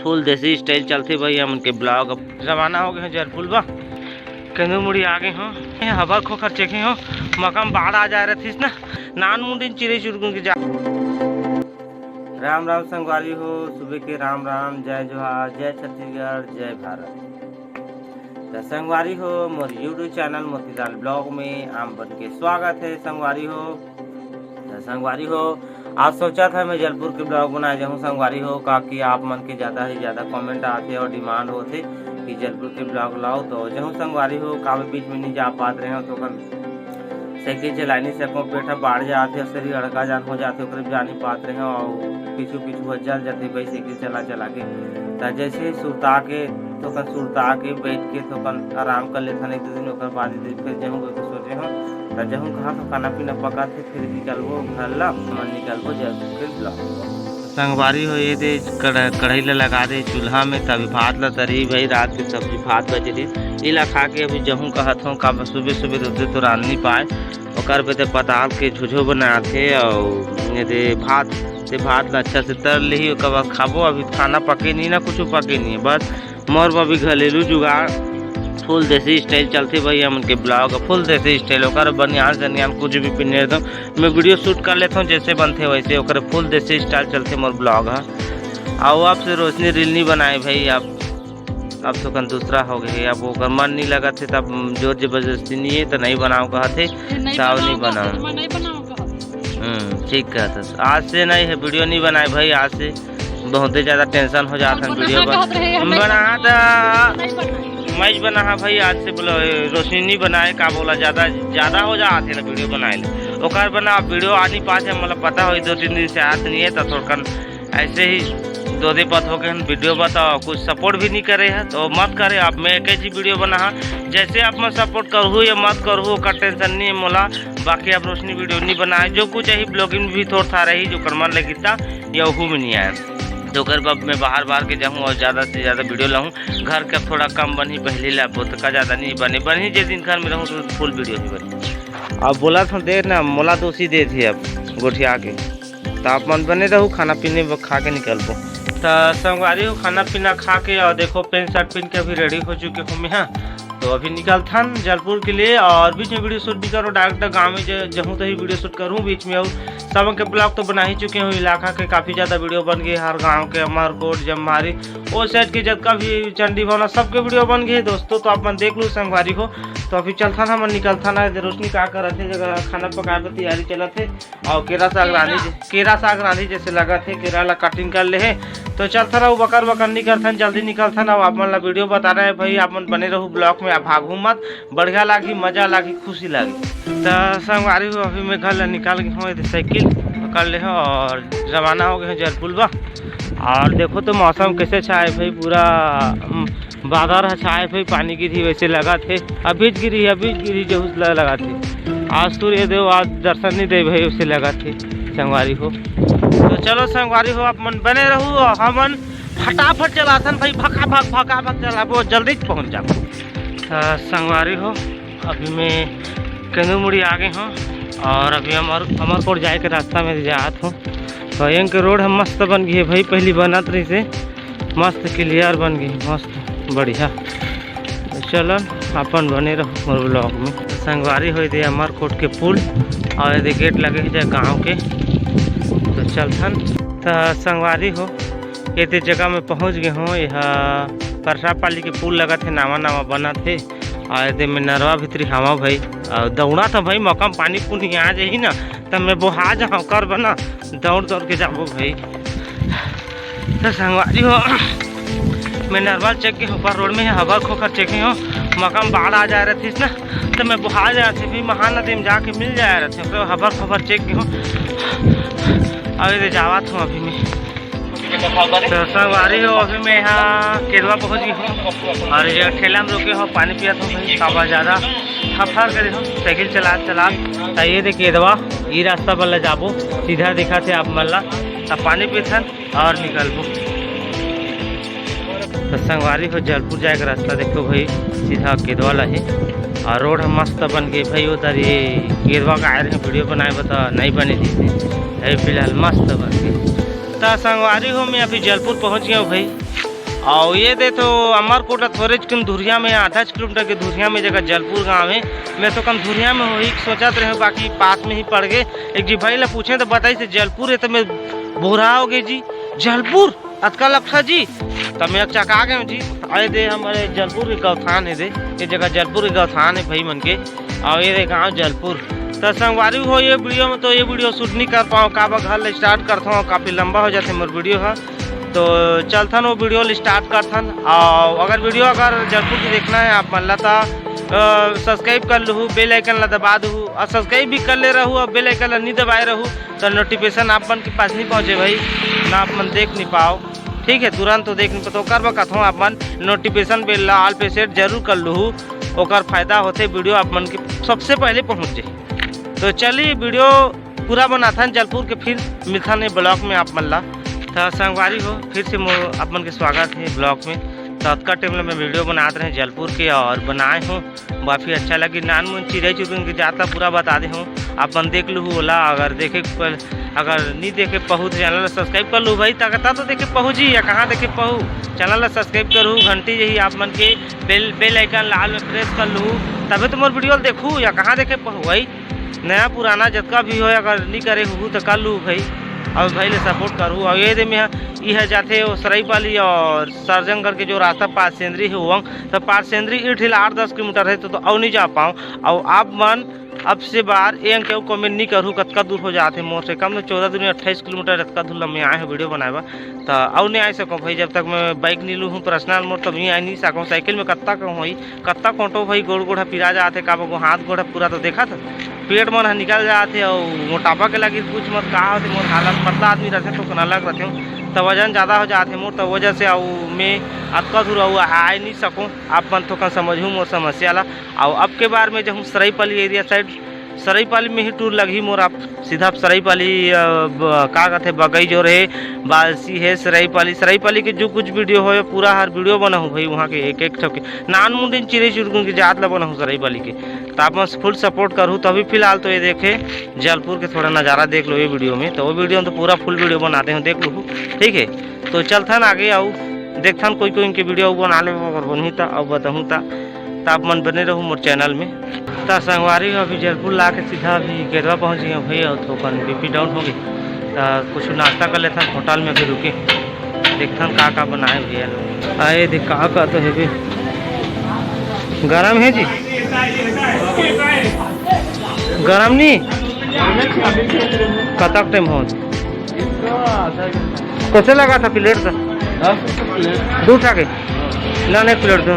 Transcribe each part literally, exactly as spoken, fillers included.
फुल देसी स्टाइल चलथे भाई हमन के ब्लॉग। रवाना हो गए हैं जलपुर बा। केंदू मुड़ी आ गए हो, हबर खोखर चेखे हो, मौका में बाढ़ आ जाए रहतीस ना, नान मुंडिन चिरे चुरगुन के जा। राम राम संगवारी हो, सुबह के राम राम, जय जोहार, जय छत्तीसगढ़, जय भारत। त संगवारी हो, मोर YouTube चैनल मोतीलाल ब्लॉग में आप मन के स्वागत है संगवारी हो। त संगवारी हो, आज सोचा था मैं जलपुर के ब्लॉग बनाए जाऊँ संगवारी हो, काकि आप मन के ज़्यादा ही ज़्यादा कमेंट आथे और डिमांड होथे कि जलपुर के ब्लॉग लाओ, तो जहूँ संगवारी हो, काबर बीच में नहीं जा पात रहे हो, तो कल साइकिल चला नहीं सको, पेट ह बाढ़ जाथे, शरीर हड़का जान हो जाथे, ओकरे जा नहीं पात रहे हो, और पीछू पीछू ह जल जाथे भाई साइकिल चला चला के। त जैसे ही सुरता के, थोकन सुरता के बैठ के थोकन आराम कर लेथन एक दो दिन, ओकर बाद ही फिर जहूँ करके सोचे हो। त जहूँ कहाँ तो खाना पीना पका थे, फिर निकलबो घर ला, मन निकलबो जलपुर के ब्लॉग। संगवारी हो, ये दे कढ़-, कढ़ाई ला लगा दे चूल्हा में, तभी भात ला तरी भाई, रात के सब्जी भात बचे रही, इला खा के अभी जहूँ कहत हूँ, का सुबह सुबह रोते तो रांध नहीं पाए, ओकर पे ते पताल के झोझो बनाथे, और ये दे भात, ते भात ला अच्छा से तर लिही, ओकर बाद खाबो। अभी खाना पके नहीं ना, कुछ पके नहीं है, बस मोर बर भी घरेलू जुगाड़, फुल देसी स्टाइल चलथे भाई हमन के ब्लॉग, फुल देसी स्टाइल। ओकर बनियान सनियान कुछ भी पिन्हे एकदम मैं वीडियो शूट कर लेता हूँ, जैसे बनथे वैसे, ओकर फुल देसी स्टाइल चलथे मोर ब्लॉग ह। आओ, अब से रोशनी रील नहीं बनाए भाई, अब, अब तो कन दूसरा हो गए, अब ओकर मन नहीं लगत है, तब जोर जबरदस्ती नहीं है तो नहीं बनाओ कहत है, फिर नहीं तब बनाओ नहीं कहत है, बनाओ। मैं नहीं बनाओ कहत। हम्म, ठीक कहत हस। आज से नहीं है वीडियो नहीं बनाए भाई, आज से बहुते ज्यादा टेंशन हो जात हम वीडियो बना बन-, कहत रहे, हम नहीं बना बनाओ। दा। नहीं बनाओ। मैं बना हा भाई, आज से बोलो, रोशनी नहीं बनाए, का बोला, ज्यादा, ज्यादा हो जात है ना वीडियो बनाए ले। ओकर बना अब वीडियो आ नहीं पास है, मतलब पता हो दो तीन दिन से आत नहीं है, तो थोड़कन ऐसे ही दो दे पत हो गए हम वीडियो बताओ, कुछ सपोर्ट भी नहीं करे है, तो मत करे। अब मैं एक ही वीडियो बना हा, जैसे आप मन सपोर्ट करहू या मत करहू, ओकर टेंशन नहीं है मोला। बाकी अब रोशनी वीडियो नहीं बनाए, जो कुछ यही ब्लॉगिंग भी थोड़ा था रही, जो कर मन लगिता या ओहू में नहीं आया। तो ओकर बाद मैं बाहर बाहर के जाऊँ और ज़्यादा से ज़्यादा वीडियो लाऊँ। घर के थोड़ा कम बनी, पहले ला बहुत का ज़्यादा नहीं बने, बनी जे दिन घर में रहूँ तो फुल वीडियो ही बनी। अब बोला था देर ना, मोला दोषी दे थे अब गोठिया के। तो आप मन बने रहू, खाना पीने ब-, खा के निकलबो। तो संगवारी हो, खाना पीना खा के और देखो पैंट शर्ट पहन के अभी रेडी हो चुके हूँ मैं, हाँ। तो अभी निकलथन जलपुर के लिए और बीच में वीडियो शूट भी करो, डायरेक्ट गाँव में ज-, जहूँ तही वीडियो शूट करूँ बीच में। और सब के ब्लॉग तो बना ही चुके हूँ, इलाका के काफ़ी ज़्यादा वीडियो बन गए, हर गाँव के, अमरकोट, जम्हारी, वो साइड के जितना भी चंडी भावना, सबके वीडियो बन गए दोस्तों। तो आप मन देख लो संगवारी हो। तो अभी चलथन हमन, निकलथन। आज रोशनी का करत हे, जगह खाना पकाए के तैयारी चलत हे। और केरा साग रांधी, केरा साग रांधी जैसे लगत हे, केरा ला कटिंग कर ले हे। तो चलथन, वो बकर बकर निकलथन, जल्दी निकलथन। अब आप मन ला वीडियो बता रहे हैं भाई, आप मन बने रहू ब्लॉग में, आप भागू मत, बढ़िया लागी, मजा लागी, खुशी लागी। तो संगवारी हो, अभी मैं घर ला निकाल के हूँ, ये साइकिल पकड़ ले हो और रवाना हो गए हैं जलपुर बा। और देखो तो मौसम कैसे छाए भाई, पूरा, उम, बादर ह छाए भाई, पानी गिरही वैसे लगत हे। अभी गिरही, अभी गिरही जहूस ल-, लगत हे। आज सूर्य देव आज दर्शन नहीं दे भाई, वैसे लगत हे संगवारी हो। तो चलो संगवारी हो, आप मन बने रहू और हमन फटाफट चलाथन भाई, भका भक, भका भक चलाबो, जल्दी पहुँच जाबो। अ, संगवारी हो, अभी मैं केंदू मुड़ी आ गए हूँ और अभी अमर, अमरकोट जाए के रास्ता में जात हूँ। तो यहाँ के रोड हम मस्त बन गई है भाई, पहली बनत रही से मस्त क्लियर बन गई, मस्त बढ़िया। तो चलन अपन बने रहो मोर ब्लॉग में। संगवारी हो, ये दे अमरकोट के पुल और ये दे गेट लगे है गाँव के। तो चलथन। तो संगवारी हो, ये दे जगह में पहुँच गए हूँ। यह परसापाली के पुल लगत हे, नावा नावा बनत हे। और ये दे मैं नरवा भीतरी हवा भाई, और दौड़ा था भाई, मौका में पानी पुनी आ जाही ना, तब मैं बोहा जाऊँ कर बना, दौड़ दौड़ के जाबो भाई। तो संगवारी हो, मैं नरवा चेक के ऊपर रोड में हबर खोखर चेक हो, मौका में बाढ़ आ जा रही थी ना, तो मैं बोहा जा रही थी, महानदी में जाके मिल जाया रहे थे, तो हबर खोखर चेक के हो। अभी तो जावत हूँ अभी मैं। तो संगवारी हो, अभी मैं यहाँ केदवा पहुँच गई हूँ और ये ठेला में रुके हो, पानी पिया था भाई, काबा ज़्यादा हफर करे हो साइकिल चला चला। तो ये दे केदवा, ये रास्ता पर ले जाबो, सीधा दिखा थे आप मन ला। तो पानी पीथन और निकलबो। तो संगवारी हो, जलपुर जाए का रास्ता देखो भाई, सीधा केदवा ला है और रोड हम मस्त बन गए भाई। उधर ये केदवा का आए रहे वीडियो बनाए, बता नहीं बने थी, अभी फिलहाल मस्त बन गए। तो संगवारी हो, मैं अभी जलपुर पहुँच गया हूँ भाई। अउ ये दे तो अमरकोट थोरेच किन धुरिया में, आधाच किलोमीटर के धुरिया में जगह जलपुर गांव हे। मैं तो कन धुरिया में होही सोचत रहे, बाकी पास में ही पड़ गे। एक जी भाई ला पूछे तो बताइस जलपुर हे, तो मैं भुरा हो गे जी, जलपुर अतका लगथे जी, त मैं चका गे जी। आए दे हमर जलपुर के गौठान हे दे, ये जगह जलपुर के गौठान हे भाई मन के, अउ ये दे गांव जलपुर। त संगवारी हो, ये वीडियो में तो ये वीडियो शूट नहीं कर पाओ, काबर घर ले स्टार्ट करथों, काफी लंबा हो जाथे मोर वीडियो ह। तो चलथन वो वीडियो ल स्टार्ट करथन। अउ अगर वीडियो अगर जलपुर के देखना हे आप मन ला, त सब्सक्राइब कर लहू, बेल आइकन ला दबा दहू, अउ सब्सक्राइब भी कर ले रहू अउ बेल आइकन ला नहीं दबाए रहू, तो नोटिफिकेशन आप मन के पास नहीं पहुँचे भाई, ना आप मन देख नहीं पाओ। ठीक है, तुरंत तो देख नहीं पाओ, तो ओकर बर कथों आप मन नोटिफिकेशन बेल ला ऑल पे सेट जरूर कर लहू, ओकर फायदा होथे, वीडियो आप मन के सबसे पहले पहुँच जाए। तो चलिए वीडियो पूरा बनाथन जलपुर के, फिर मिलथन ये ब्लॉग में आप मन ला। तो संगवारी हो, फिर से मो आप मन के स्वागत है ब्लॉग में। तो अतका टाइम ला मैं वीडियो बनात रहे जलपुर के अउ बनाए हूँ, काफी अच्छा लगी। नान मुन चिरई चुरुंग के जात ला पूरा बता दे हूँ, आप मन देख लहू ओला। अगर देखे के पहल-, अगर नहीं देखे पहू तो चैनल ला सब्सक्राइब कर लहू भाई, ताकि ता तो देखे पहू जी या कहाँ देखे पहू, चैनल ला सब्सक्राइब करू, घंटी यही आप मन के बेल, बेल आइकन लाल में प्रेस कर लहू, तबे तो मोर वीडियो देखू या कहाँ देखे पहू भाई। नया पुराना जतका भी होय, अगर नहीं करे हू तो कर लहू भाई, अउ भाई ले सपोर्ट करू। अउ ये दे में यह जाथे वो सरईपाली अउ सरजंगढ़ के जो रास्ता पारसेंद्री हे उहंग, तो पारसेंद्री इठिल आठ दस किलोमीटर हे, तो, तो अउ नहीं जा पाऊँ। अउ आप मन अब से बार ये अंग के कमेंट नहीं करू, कतका दूर हो जाथे मोर से, कम तो चौदह दूनी अट्ठाईस किलोमीटर अतका दूर ला मैं आए हूँ वीडियो बनाए बर। तो अउ नहीं आ सको भाई, जब तक मैं बाइक नहीं लूँ हूँ पर्सनल मोर, तब नहीं आ नहीं सको। साइकिल में कत्ता कहूँ भाई, कत्ता कोटो भाई, गोड़ गोड़ ह पिरा जाथे, का बगो हाथ गोड़ ह पूरा तो देखत पेट मन ह निकल जाथे, अउ मोटापा के लगी कुछ मत कहा होथे। मोर हालत पतला आदमी रहथे तो कना लग रहथे, तो वजन ज़्यादा हो जाथे मोर, तो वजह से अउ मैं अतका दूर अउ आए नहीं सकूँ। आप मन थोकन समझू मोर समस्या ला। अउ अब के बार में जहूँ सरईपाली एरिया साइड, सरईपाली में ही टूर लगही मोर। आप सीधा सरईपाली, अ, ब-, का कहथे, बगई जो रहे, बालसी है, सरईपाली, सरईपाली के जो कुछ वीडियो होय पूरा हर वीडियो बनाहूँ भाई, वहाँ के एक एक ठो के नान मुंडिन चिरई चुरगुन के जात ला बनाहूँ सरईपाली के। तो आप मन फुल सपोर्ट करहू। तो अभी फिलहाल तो ये देखे जलपुर के थोड़ा नज़ारा देख लो ये वीडियो में, तो वो वीडियो में तो पूरा फुल वीडियो बनाते हूँ, देख लूँ, ठीक है। तो चलथन आगे अउ देखथन कोई कोई इनके वीडियो बना ले अगर बनही त अउ बताहूँ त, त आप मन बने रहू मोर चैनल में। त संगवारी हो, अभी जलपुर ला के सीधा अभी केदवा पहुँच गए भाई, अउ थोकन बीपी डाउन हो गई, त कुछ नाश्ता कर लेथन होटल में, अभी रुके देखथन का का बनाए भैया लोग। आए देख का का तो हेबे, गरम है जी, गरम नहीं, कतक टाइम हो? कइसे लगा था प्लेट का? दस रुपये प्लेट। दू ठा के? ना, नहीं, प्लेट दो।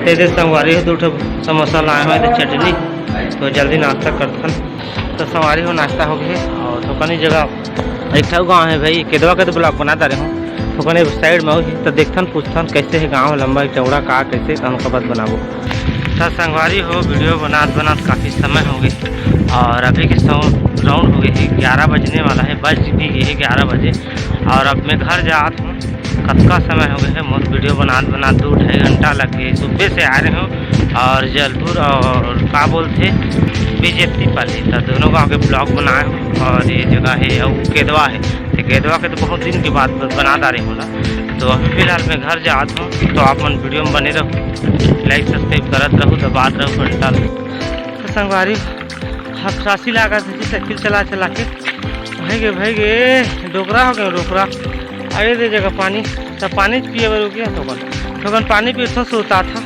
ये दे संगवारी हो, दू ठो समोसा लाए हुए थे, चटनी। तो जल्दी नाश्ता करथन। तो संगवारी हो, नाश्ता हो गया और तो कनी जगह एक ठो गाँव है भाई, केदवा के तो ब्लॉग बना डारे हूँ। तो कनी साइड में हो, तो देखथन, पूछथन कैसे है गाँव, लंबा चौड़ा का, कैसे, तो हमका बात बनाबो। त संगवारी हो, वीडियो बनात बनात काफ़ी समय हो गए और अभी के सौ राउंड हो गए है, ग्यारह बजने वाला है, बज भी गए है ग्यारह बजे। और अब मैं घर जात हूँ। कतका समय हो गए है मोर वीडियो बनात बनात, दो ढाई घंटा लग गए। सुबह से आ रहे हूँ और जलपुर और का बोलते बीजेपी पाली, तो दोनों गाँव के ब्लॉग बनाए हूँ। और ये जगह है और केदवा है, तो केदवा के तो बहुत दिन के बाद बनात आ रहे हूँ ना। तो अभी फिलहाल मैं घर जात हूँ, तो आप मन वीडियो में बने रहो, लाइक सब्सक्राइब करत रहो, दबात रहो घंटा। तो संगवारी, हफसासी लागत है जी साइकिल चला चला के। भाई गे, भाई गे, डोकरा हो गए, डोकरा। अरे दे जगह पानी, तब पानी पिए बर रुके हैं थोकन, थोकन पानी पीथो, सुता था,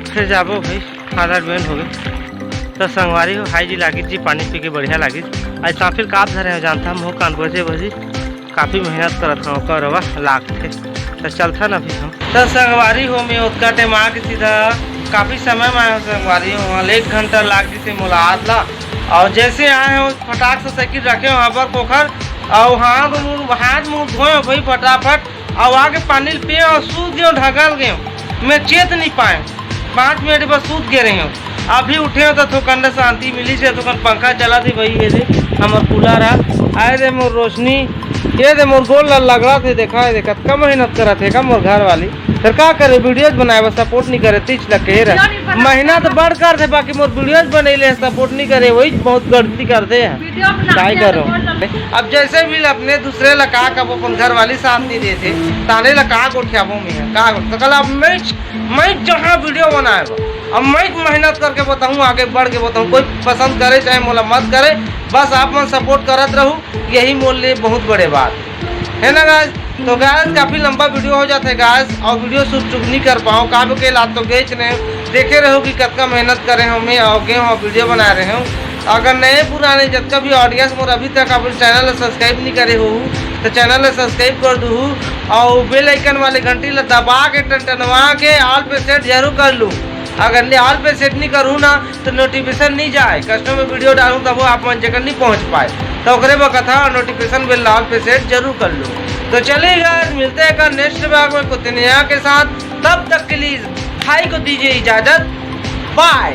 फिर जाबो भाई, आधा बेंड हो गए। तो संगवारी हो, हाई जी लागिस जी, पानी पी के बढ़िया लागिस। आज सांफिल काप धरे हो जानता, मुँह कान बजे बजी। काफी मेहनत करत हव, करवा लागथे। त चलथन अभी हम। त संगवारी हो, मैं ओतका टाइम आके सीधा काफी समय में आए हव संगवारी हो, वहाँ एक घंटा लाग जैसे मोला आत ला। और जैसे आए हो फटाक से साइकिल रखे हो हबर कोखर और हाथ मुंह, हाथ मुंह धोए हो भाई फटाफट और आके पानी ल पिए और सूत गए हो, ढगल गए हो, मैं चेत नहीं पाए। पाँच मिनट बस सूत गे रहे हो, अभी उठे हो तो थोकन शांति मिली से, थोकन पंखा चला थी भाई, ये दे हमर कूलर है, आए दे मोर रोशनी, ये दे मोर गोल ला लगड़ा थे, देखा है, देखा कम मेहनत करा थे का मोर घर वाली, सर का करे, वीडियोज बनाए बर सपोर्ट नहीं करे, तीच लगे रह। मेहनत बढ़ कर थे, बाकी मोर वीडियोज बने ले सपोर्ट नहीं करे, वही बहुत गलती कर दे। काय करो? अब जैसे भी अपने दूसरे ला का कब अपन घर वाली साथ नहीं देते, ताने ला का गोठियाबो में है, का गोठ-, तो कल अब मैं, मैं जहाँ वीडियो बनाए बर, अब मैं मेहनत करके बताऊँ, आगे बढ़ के बताऊँ, कोई पसंद करे चाहे मोला मत करे, बस आप मन सपोर्ट करत रहू, यही मोर लिए बहुत बड़े बात है ना गाइस। तो गाइस, काफी लंबा वीडियो हो जाता है गाइस, और वीडियो शूट चुक नहीं कर पाऊँ, काब के लात तो गेच ने देखे रहो कि कतका मेहनत करे हूँ मैं और गए हूँ वीडियो बना रहे हूँ। अगर नए पुराने जतका भी ऑडियंस मोर अभी तक अपन चैनल ला सब्सक्राइब नहीं करे हो, तो चैनल ला सब्सक्राइब कर दू और बेल आइकन वाले घंटी ला दबा के टनटनवा के ऑल पे सेट जरूर कर लू। अगर ले ऑल पे सेट नहीं करू ना, तो नोटिफिकेशन नहीं जाए, कस्टमर वीडियो डालूँ तब वो आप मन जगह नहीं पहुँच पाए, तो ओकरे बर कथा नोटिफिकेशन बेल ऑल पे सेट जरूर कर लू। तो चलिए गाइस, मिलते हैं नेक्स्ट ब्लॉग में कुछ नया के साथ, तब तक के लिए भाई को दीजिए इजाजत, बाय।